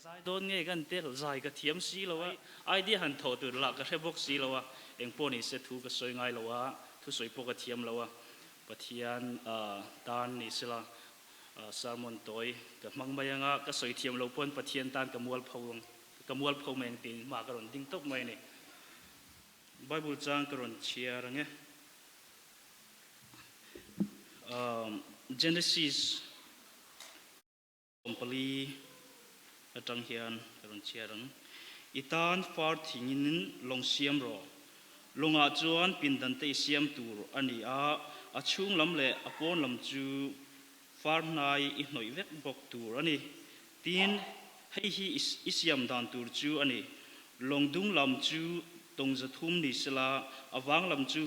zai dawn nge kan tel zai ka thiam si lo a, idea han thawh tur lah ka hre bawk si lo a, eng pawh ni se thu ka sawi ngai lo a, thusawi pawh ka thiam lo a, Pathian tan ni sela sermon tawi ka hmang mai anga ka sawi thiam lo pawn Pathian tan ka mualpho ang ka mualpho mai ang tiin hma ka rawn ding tawp mai a ni. Bible chang ka rawn chhiar ang e. Genesis. 40 atang hian ka rawn chhiar ang. I tan far thingin lawng siam rawh. Lawngah chuan pindan te i siam tur a ni a, a chhung lam leh a pawn lam chu far hnai i hnawih vek bawk tur a ni. Tin, hei hi i siam dan tur chu a ni. Lawng dung lam chu tawng 300 ni sela, a vang lam chu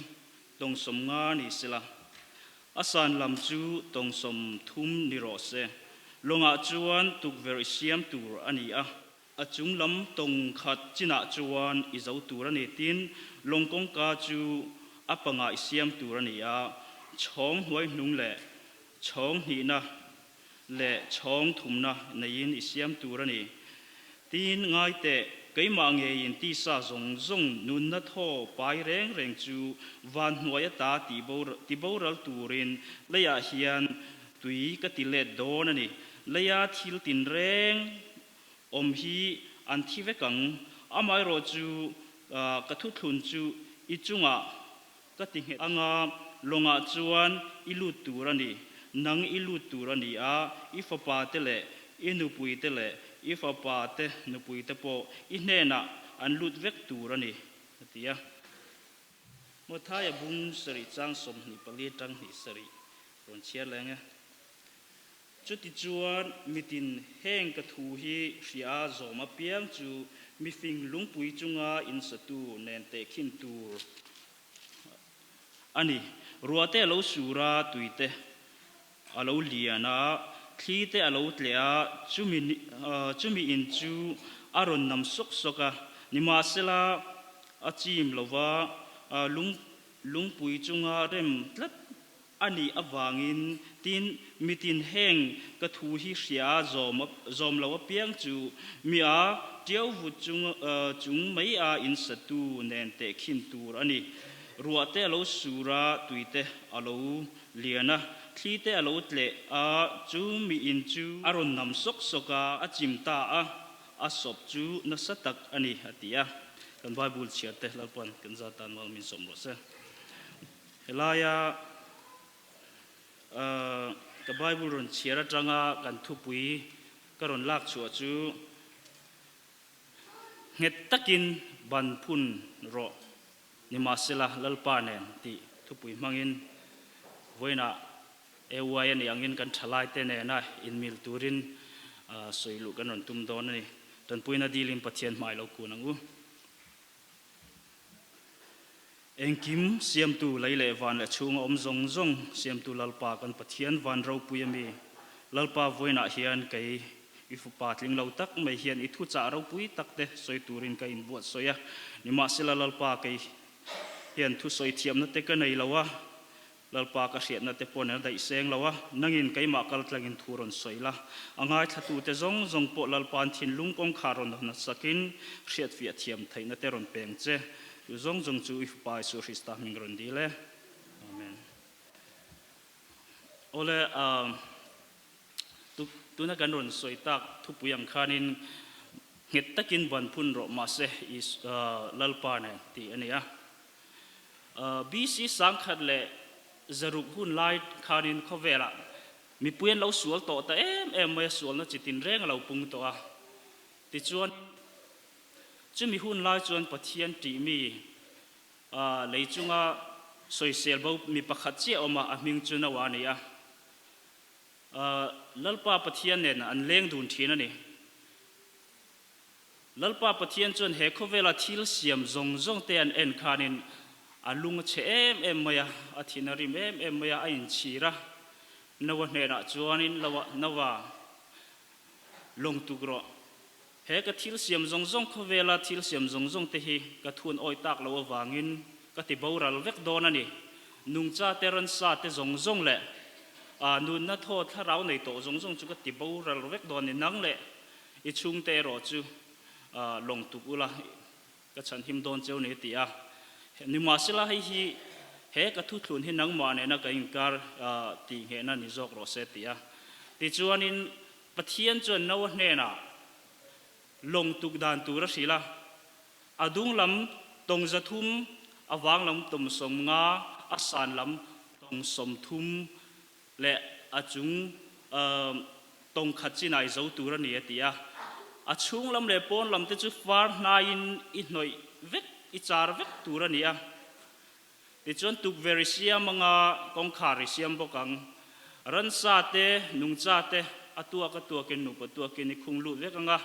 tawng 50 ni sela. A san lam chu tawng 30 ni rawh se. Lawngah chuan tukverh i siam tur a ni a, a chung lam tawng khat chinah chuan i zo tur a ni. Tin, lawng kawngka chu a pangah i siam tur a ni a, chhawng hnuai hnung leh chhawng hnihna leh chhawng thumna neiin i siam tur a ni. Tin, ngai teh, keimah ngeiin tisa zawng zawng nunna thaw pai reng reng chu van hnuai ata ti boral turin leiah hian tui ka ti let dawn a ni. Leia thil tin reng awm hi an thi vek ang. Amaherawh chu ka thuthlun chu i chungah Ka ti nghet anga, lawngah chuan i lut tur a ni, nang i lut tur a ni a, i fapa te leh i nupui te leh i fapa te nupui te pawh i hnenah an lut vek tur a ni, a ti a. Mathaia bung sarih chang 24 tang hnih sarih rawn chhiar leng e. Chutichuan mitin heng ka thu hi hria zawm apiang chu mifing lungpui chunga insatu nen tehkhin tur a ni. Ruahte a lo sur a, tuite a lo lian a, thlite a lo tleh a, chumi chumi in chu a rawn nam sawk sawk a. Nimahsela a chim lova, lung lungpui chunga rem tlat A nih avangin, tin, mitin heng ka thu hi hria a zawm zawm lo apiang chu mi a tiau vut chung chung mai a insatu nen tehkhin tur a ni. Ruah te a lo sur a, tui te a lo lian a, thli te a lo tleh a, chu mi in chu a rawn nam sawk sawk a, a chim ta a, a sawp chu nasa tak a ni, a ti a. Kan Bible chhiar te Lalpan kan zat tan mal min sawm rawh se. Helaia ka Bible rawn chhiar atanga kan thupui ka rawn lak chhuah chu Nghet takin ban phun rawh nimahsela Lalpa nen tih thupui hmangin vawiinah AY a nih angin kan thalaite nena inmil turin sawi luh kan rawn tum dawn a ni. Tanpuina dilin Pathian hmai lo kun ang u. Engkim siamtu lei leh van leh chhunga awm zawng zawng siamtu Lalpa kan Pathian van ropui a mi. Lalpa vawiinah hian kei i fapa tling lo tak mai hian i thuchah ropui tak te sawi turin ka inbuatsawi a. Nimahsela Lalpa kei hian thusawi thiamna te ka nei lo a, Lalpa ka hriatna te pawh nen a daih seng lo a, nangin keimah kal tlangin thu rawn sawi la. A ngaithlatute zawng zawng pawh Lalpa'n thinlung kawngkhar rawn hnasakin hriatfiah thiam theihna te rawn peng che. Chu zawng zawng chu i Fapa Isua Hrista hming rawn dil e. Amen. Awle, tuna kan rawn sawi tak thupui ang khanin nghet takin ban phun rawh mahse Lalpa nen tih a ni a. BC 1600 hun lai khanin khawvelah mipui an lo sual tawh ta em em mai a, sualna chi tinreng a lo pung tawh a. Tichuan, chumi hun lai chuan Pathian tih mi lei chunga sawisel bo mi pakhat chiah awm a, a hming chu Noah a ni a. Lalpa Pathian nen an leng dun thin a ni. Lalpa Pathian chuan he khawvela thil siam zawng zawng te an en khanin a lung a chhe em em mai a, a thin a rim em em mai a, a inchhir a. Noa hnenah chuanin, Noa, lawng tuk rawh. He ka thil siam zawng zawng khawvela thil siam zawng zawng te hi ka thun awi tak loh avangin ka ti boral vek dawn a ni. Nungcha te, ransa te zawng zawng leh nunna thaw thlarau nei tawh zawng zawng chu ka ti boral vek dawn a ni. Nang leh. I chhungte erawh chu lawng tuk ula ka chhanhim dawn cheu ni a ti a. Nimahsela hei hi he ka thuthlun hi nangmah nena ka inkar tih nghehna ni zawk rawh se a ti a. Tichuanin Pathian chuan Noa hnenah lawng tuk dan tur a hrilh a, a dung lam tawng 300, a vang lam tawng 50, a san lam tawng 30 leh a chung tawng khat chin ah i zo tur a ni a ti a. A chhung lam leh pawn lam te chu far hnaiin i hnawih vek, i char vek tur a ni a. Tichuan tukverh i siam anga kawngkhar i siam bawk ang. Ransa te, nungcha te a tuak a tuakin nupa tuakin i khung lut vek anga,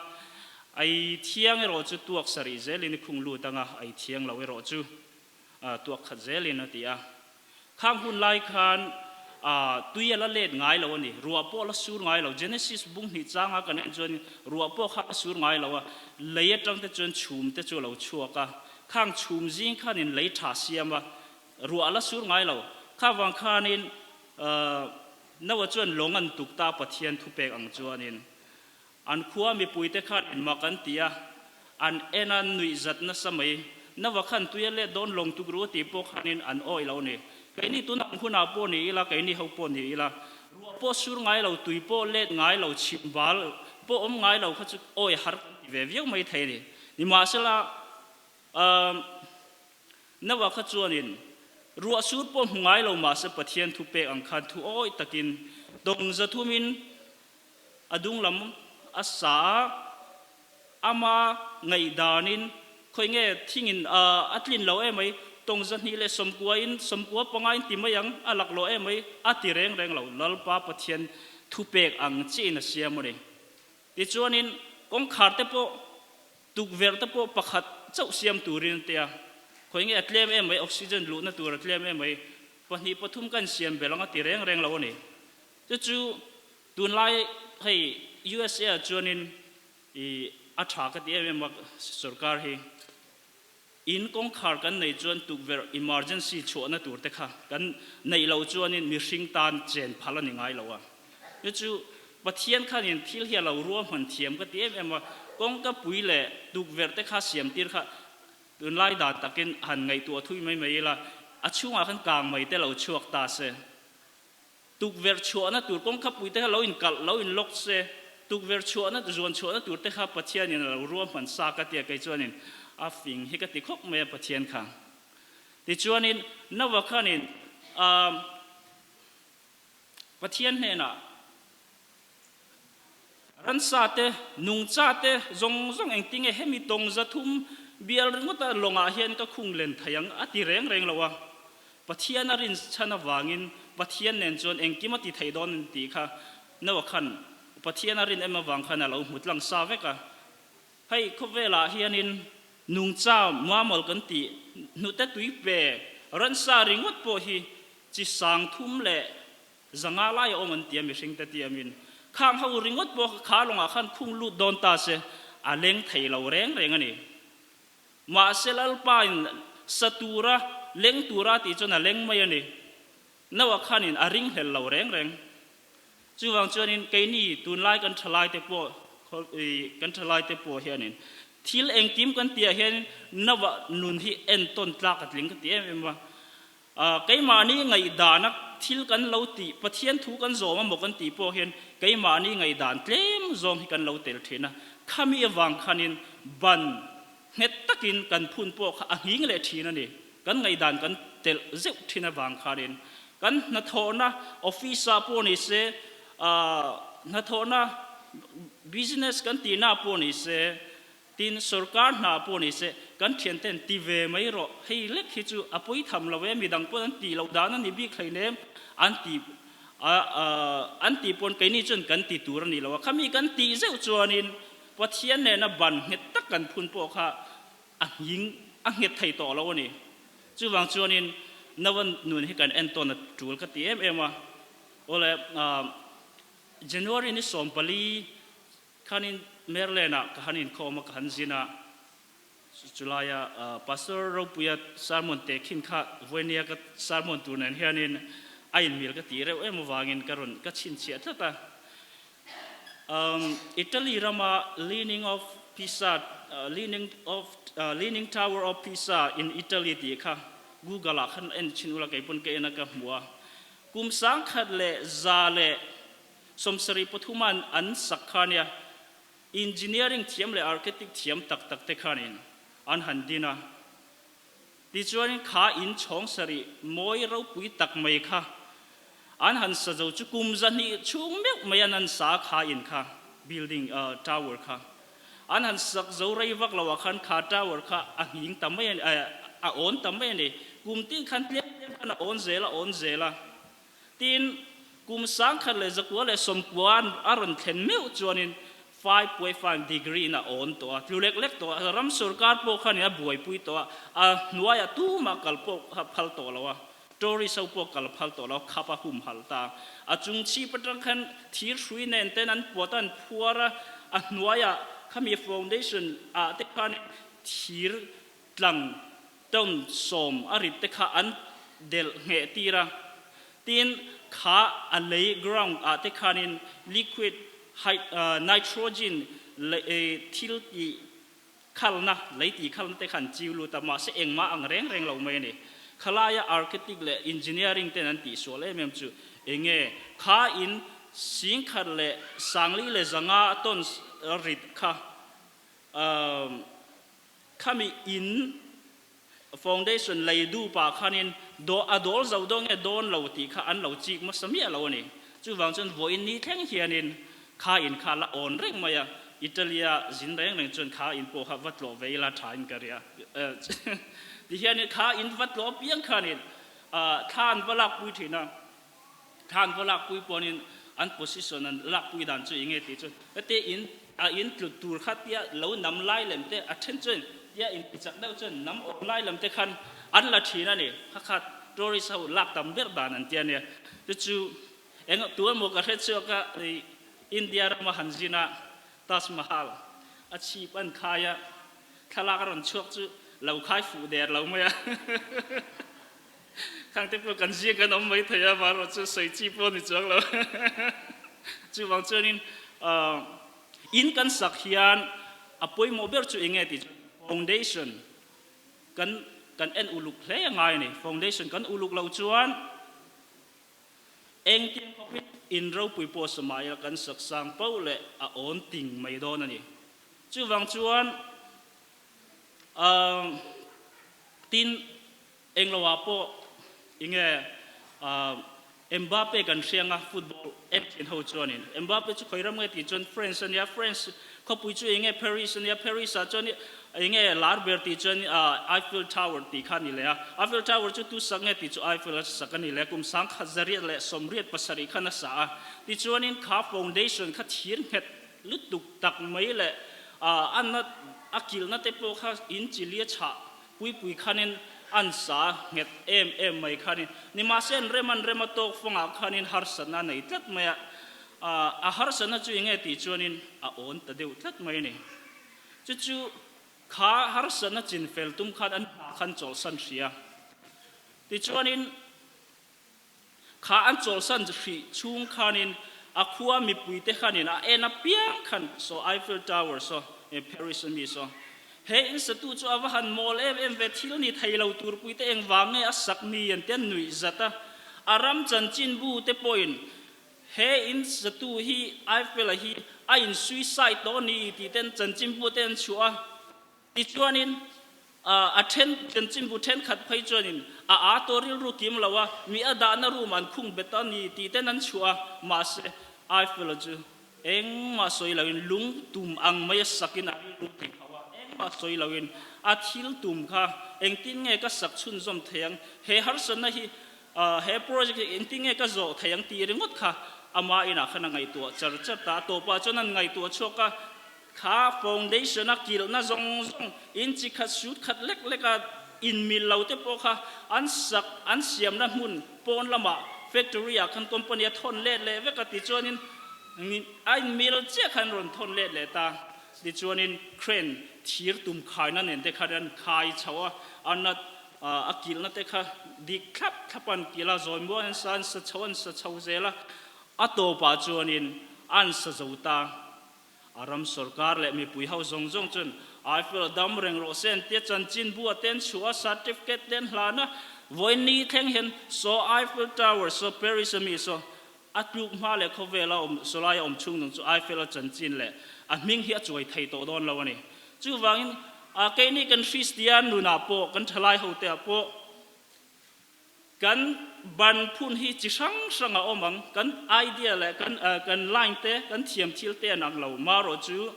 ai thiang erawh chu tuak sarih zelin i khung lut anga, ai thiang lo erawh chu tuak khat zelin a ti a. Khang hun lai khan tui a la let ngai lo a ni. Ruah pawh a la sur ngai lo. Genesis bung hnih changa kan en chuan ruah pawh kha a sur ngai lo a, lei atang te chuan chhum te chu a lo chhuak a. Khang chhum zing khanin lei tha siam a, ruah a la sur ngai lo. Kha vang khanin Noah chuan lawng an tuk ta Pathian thupek ang chuanin An khua mipuite khan inmak an ti a, an en a nuih zat nasa mai. Nava khan tui a let dawn lawng tuk ru tih pawh khanin an awih lo ni. Keini tun ang hunah pawh ni ila, keini ho pawh ni ila, ruah pawh sur ngai lo, tui pawh let ngai lo, chhim bal pawh awm ngai lo kha chu awih har kan ti ve viau mai thei a ni. Nimahsela, Nava kha chuanin ruah sur pawh hmu ngai lo mahse Pathian thu pek ang khan thu awih takin tawng zathumin A dung lam a sa a, ama ngaihdanin khawi nge thingin a tlin lo em mai, tawng 290 in 95 in ti mai ang, a lak lo em mai, a ti reng reng lo, Lalpa Pathian thupek ang chiin a siam a ni. Tichuanin kawngkhar te pawh, tukverh te pawh pakhat chauh siam turin a ti a, khawi nge a tlem em mai, oxygen luhna tur a tlem em mai, pahnih pathum kan siam belh ang a ti reng reng lo a ni. Chu chu Tunlai hei USA ah chuanin i a tha ka ti em em a sorkar hi in kawngkhar kan nei chuan tukverh emergency chhuahna tur te kha kan neih loh chuanin mihring tan chen phal a ni ngai lo a. Chu chu Pathian khanin thil hi a lo ruahman thiam ka ti em em a, kawngka pui leh tukverh te kha siam tir kha tunlai dan takin han ngaihtuah thui mai mai ila a chhungah khan kang mai te lo chhuak ta se. Tukverh chhuahna tur kawngkhapui te kha lo inkalh, lo inlock se, tukverh chhuahna, zuan chhuahna tur te kha Pathianin a lo ruahman sa ka tia kei chuanin a fing hi ka ti khawp mai a Pathian kha. Tichuanin Noah khanin aah Pathian hnenah ransa te, nungcha te zawng zawng engtinge hemi tawng 300 bial ringawta lawngah hian ka khung len thei ang a ti reng reng lo a. Pathian a rin chhan avangin Pathian nen chuan engkim a ti thei dawn an tih kha Noah khan Pathian a rin em avang khan a lo hmu tlang sa vek a. Hei khawvelah hianin nungcha mammal kan tih hnute tui pe ransa ringawt pawh hi chi 3000 leh 500 lai a awm an ti a mihringte tiamin khang ho ringawt pawh kha lawngah khan khung lut dawn ta se a leng thei lo reng reng a ni. Mahse Lalpain sa tura leng tura tih chuan a leng mai a ni. Noah khanin a ringhlel lo reng reng. Chuvang chuanin keini tunlai kan thalaite pawh kan thalaite pawh hianin thil engkim kan tihah hian Noah nun hi entawn tlak a tling ka ti em em a. Keimahni ngaihdana thil kan lo tih, Pathian thu kan zawm a maw kan tih pawh hian keimahni ngaihdan tlem zawng hi kan lo tel thin a. Khami avang khanin ban nghet takin kan phun pawh kha a nghing leh thin a ni. Kan ngaihdan kan telh zeuh thin avang khanin kan hnathawhna office-ah pawh ni se, hnathawhna business kan tihna pawh ni se, Tin, sorkar hna pawh ni se, kan thianten ti ve mai rawh, hei lek hi chu a pawi tham lo e, midang pawn an tih loh dan a ni bik hleinem, an ti an tih pawn keini chuan kan ti tur a ni lo a, khami kan tih zeuh chuanin Pathian nena ban nghet tak kan phun pawh kha a nghing a nghet thei tawh lo a ni. Chuvang chuanin Noah nun hi kan entawn a tul ka ti em em a, awle January ni 14 Khanin Maryland-ah ka han inkhawm a, ka han zin a, chulaia Pastor Ropuia sermon teh khin kha vawinia ka sermon tur nen hianin a inmil ka tih reuh em avangin ka rawn ka chhinchhiah tlat a. Um, Italy rama Leaning of Pisa, Leaning of, Leaning Tower of Pisa in Italy tih kha Google ah khan en chhin ula kei pawn ka en a ka hmu a. Kum 1173 an an sak kha nia engineering thiam leh architect thiam tak tak te khanin an han din a. Tichuanin kha in chhawng sarih mawi ropui tak mai kha an han sa zo chu kum 200 chhung meuh mai an han sa kha in kha building tower kha an han sak zo rei vak lo ah khan kha tower kha a nghing ta mai a ni a awn ta mai a ni. Kum tin khan tlem tlem khan a awn zel a awn zel a. Tin, kum 1990 a rawn thlen meuh chuanin 5.5 degree in a awn tawh a, tlu lek lek tawh a, ram sorkar pawh khanin a buaipui tawh a, a hnuaiah tumah kal pawh kha phal tawh lo a, tourist ho pawh kal phal tawh lo a, khap a humhalh ta. A chung chhip atang khan thir hrui nen ten an puat a, an phuar a, a hnuaiah khami foundation ah te khanin thir tlang Ton 10 a rit te kha an delh ngheh tir a, tin kha a lei ground ah te khanin liquid nitrogen thil tih khalna, lei tih khalna te kha an chiu lut a, mahse engmah ang reng reng lo mai a ni. Khalaia architect leh engineering ten an tihsual em em chu enge kha in 1505 tons rit kha Khami in foundation lei duh pah khanin daw a dawl zo dawn nge dawn lo tih kha an lo chik hmasa miah lo a ni. Chuvang chuan vawiin ni thleng hianin kha in kha la awn reng mai a, Italy-a zin reng reng chuan kha in pawh kha va tlawh ve ila tha in ka ria. Ti hianin kha in va tlawh piang khanin thla an va lakpui thin a. Thla an va lakpui pawnin an position an lakpui dan chu enge tih chu heti in a in tlut tur kha tia lo nam lai lem te a then chuan tia in ti chak deuh chuan nam awm lai lem te khan an la thin a ni. Kha kha tourist ho lak tam ber dan an ti a nia. Chu chu eng tu emaw ka hre chhuak a India rama han zin a Taj Mahal a chhip an khai a thlalak a rawn chhuak chu lo khai fuh der lo mai a. Khang te pawh kan zing kan awm mai thei a, amaherawh chu sawi chi pawh a ni chuang lo. Chuvang chuanin in kan sak hian a pawimawh ber chu eng nge tih chu foundation kan kan en uluk hle a ngai a ni. Foundation kan uluk loh chuan engtin khawpin in ropui pawh samai a kan sak sang poh leh a awn ting mai dawn a ni. Chuvang chuan Tin, engloah pawh enge Mbappe kan hriang a, football en thin ho chuanin Mbappe chu khawi ram nge tih chuan France a nia, France khawpui chu enge Paris a nia, Paris ah chuan enge lar ber tih chuan Eiffel Tower tih kha a ni leh a, Eiffel Tower chu tu sak nge tih chu Eiffel a sak a ni leh a, kum 1887 khan a sa a, tichuanin kha foundation kha thir nghet lutuk tak mai leh a na a kilhna te pawh kha in chili a chhah pui pui khanin an sa nghet em em mai khanin nimahse an rem an rem a tawk fangah khanin harsatna a nei tlat mai a, a harsatna chu enge tih chuanin a awn ta deuh tlat mai a ni. Chu chu kha harsatna chin fel tum khan an hna khan chawlhsan hria. Tichuanin. Kha an chawlhsan hrih chhung khanin a khua mipuite khanin a en apiang khan saw Eiffel Tower saw Paris ami saw he in satu chu a va han mawl em em ve thil ni thei lo tur puite engvang nge a sak ni an te an nuih zat a, a ram chanchinbu te pawhin he in satu hi Eiffel a hi a in suicide tawh ni tih ten chanchinbu te an chhuah a. Tichuanin, a then chanchinbu thenkhat phei chuanin a aa tawh rilru kim lo a, mi a dahna room an khung bet a ni tih ten an chhuah a, mahse Eiffel-a chu engmah sawi loin lung tum ang mai a sakin a rilru ti tho a, engmah sawi loin a thil tum kha engtin nge ka sak chhunzawm thei ang, he harsatna hi, he project hi engtin nge ka zawh thei ang tih ringawt kha ama inah khan a ngaihtuah char char ta a, tawpah chuan an ngaihtuah chhuak a. Kha foundation a kilhna zawng zawng in chi khat sut khat lek lek a inmil lo te pawh kha an sak an siamna hmun pawn lamah factory ah khan company a thawn let leh vek a tichuanin a inmil chiah khan rawn thawn let leh ta tichuanin crane thir tum khaina nen te khan an khai chho a an a kilhna te kha dik thlap thlap an kilh a zawi muang an sa an sa chho an sa chho zel a a tawpah chuanin. An sa zo ta. A ram sorkar leh mipui ho zawng zawng chuan Eiffel dam reng rawh se an tia chanchinbu a ten chhuah a, certificate te an hlan a, vawiin ni thleng hian saw Eiffel Tower saw Paris a mi saw a tluk hma leh khawvel a awm sawlai a awm chhung zawng chu Eiffel a chanchin leh a hming hi a chuai thei tawh dawn lo a ni. Chuvangin keini kan Kristian nunah pawh kan thalai hote ah pawh Kan ban phun hi chi hrang hrang a awm ang, kan idea leh kan kan line te, kan thiam thil te an ang lo. Marawh chu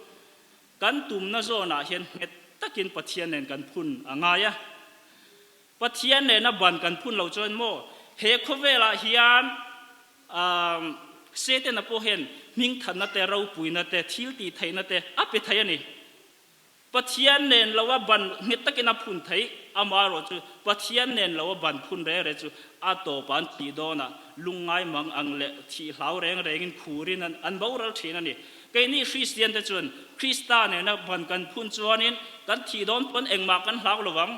kan tumna zawnah hian nghet takin Pathian nen kan phun a ngai a. Pathian nena ban kan phun lo chuan maw he khawvelah hian Setana pawh hian hmingthatna te, ropuina te, thil tih theihna te a pe thei a ni. Pathian nen lo a ban nghet takin a phun theih, amaherawh chu Pathian nen lo a ban phun reng reng chu a tawpah an thih dawnah lungngai mang ang leh thih hlau reng rengin khurin an boral thin a ni. Keini Kristian te chuan Krista nena ban kan phun chuanin kan thih dawn pawn engmah kan hlau lo vang.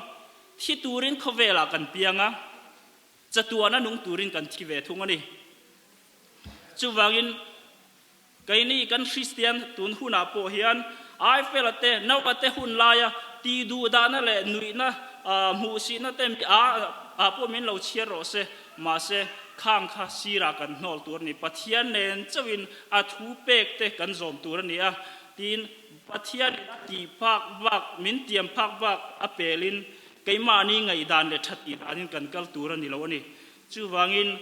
Thi turin khawvelah kan piang a, chatuana nung turin kan thi ve thung a ni. Chuvangin. Keini kan Kristian tun hunah pawh hian Eiffel-a te, Noah te hun laia tih duhdahna leh nuihna, hmuhsihna te mi a pawh min lo chhiar rawh se. Mahse, khang kha sirah kan hnawl tur a ni. Pathian nen chauhin a thu pek te kan zawm tur a ni a, tiin Pathianin a tih phak bak, min tiam phak bak a pelin keimahni ngaihdan leh tha tih danin kan kal tur a ni lo a ni. Chuvangin,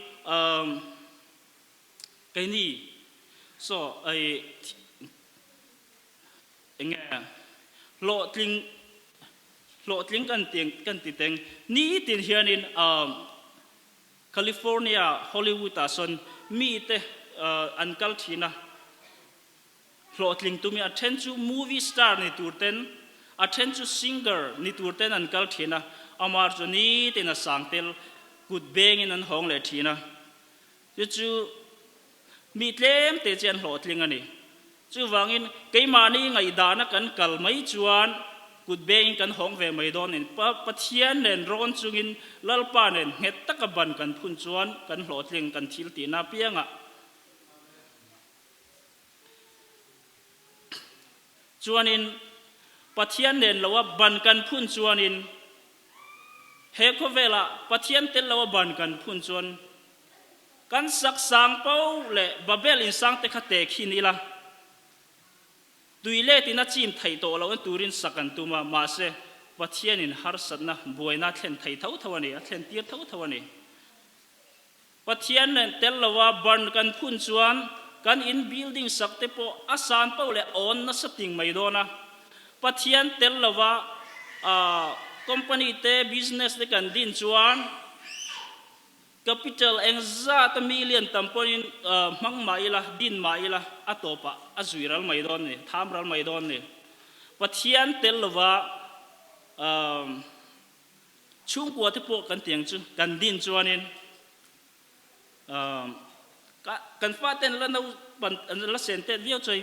Keini saw ei enge hlawhtling hlawhtling kan ti kan ti teng nitin hianin California Hollywood ah sawn mite an kal thin a hlawhtling tumi a then chu movie star ni tur ten a then chu singer ni tur ten an kal thin a amar chu nitin a sang tel kut bengin an hawng leh thin a. Chu chu mi tlem te chian hlawhtling a ni. Chuvangin keimahni ngaihdahna kan kal mai chuan kut bengin kan hawng ve mai dawn in Pathian nen rawn chungin Lalpa nen nghet taka ban kan phun chuan kan hlawhtling kan thil tihna apiangah chuanin Pathian nen loa ban kan phun chuanin He khawvelah Pathian tel lo a ban kan phun chuan kan sak sang po leh Babel in sang te kha te khin ila, tui let in a chim theih tawh loh na turin sak an tum a, mahse Pathian in harsatna buaina a thlen thei tho tho a ni, a thlen tir tho tho a ni. Pathian nen tel lo a ban kan phun chuan kan in building sak te pawh a san poh leh awn nasa ting mai dawn a. Pathian tel lo a company te business te kan din chuan capital engzat a million tam pawhin hmang mah ila din mah ila a tawpah a zui ral mai dawn a ni, tham ral mai dawn a ni. Pathian tel lo a Chhungkua te pawh kan tiang chu kan din chuanin kan faten la no an la sen tet viau chuan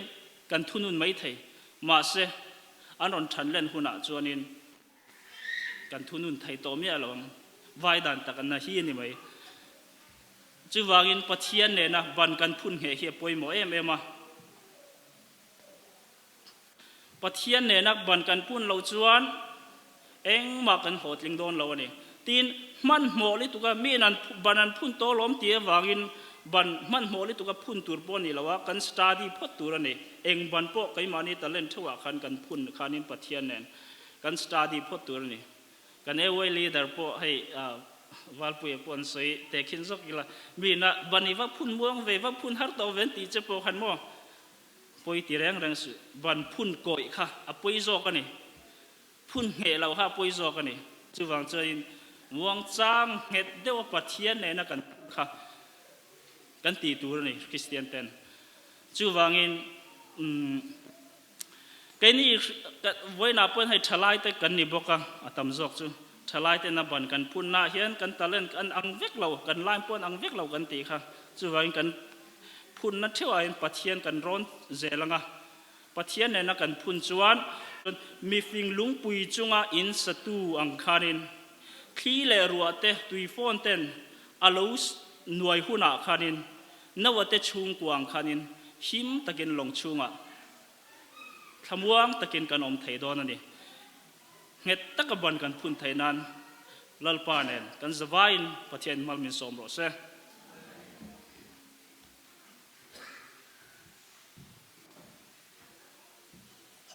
kan thunun mai thei. Mahse, an rawn than len hunah chuanin kan thunun thei tawh miah lo ang. Vai dan tak an na hi a ni mai. Chuvangin Pathian nena ban kan phun ngheh hi a pawimawh em em a. Pathian nena ban kan pun loh chuan engmah kan hlawhtling dawn lo a ni. Tin, hmanhmawh lutuk a, miin an ban an phun tawh lawm tih avangin ban hmanhmawh lutuk a phun tur pawh a ni lo a, kan study phawt tur a ni. Eng ban pawh keimahni talent theuhah khan kan phun khanin Pathian nen kan study phawt tur a ni. Kan AY leader pawh hei Valpuia pawh an sawi tehkhin zawk ila, miin a ban i va phun muang ve, va phun har tawh ve an tih che pawh khan maw? Pawi ti reng reng suh. Ban phun kawih kha a pawi zawk a ni. Phun ngheh loh kha a pawi zawk a ni. Chuvang chuanin muangchang nghet deuha Pathian nena kan phun kha kan tih tur a ni Kristian ten. Chuvangin umm keini vawiinah pawhin hei thalai te kan ni bawk a, a tam zawk chu thalai tena ban kan phunnaah hian kan talent an ang vek lo, kan line pawh an ang vek lo kan tih kha. Chuvangin kan Phunna theuhah hian Pathian kan rawn zel ang a, Pathian nena kan phun chuan mifing lungpui chunga in satu ang khanin thli leh ruah te, tui fawn ten a lo nuai hunah khanin Noah te chhungkua ang khanin him takin lawng chhungah thlamuang takin kan awm thei dawn a ni. Nghet taka ban kan phun theih nan Lalpa nen kan zavaiin Pathian hmal min sawm rawh se.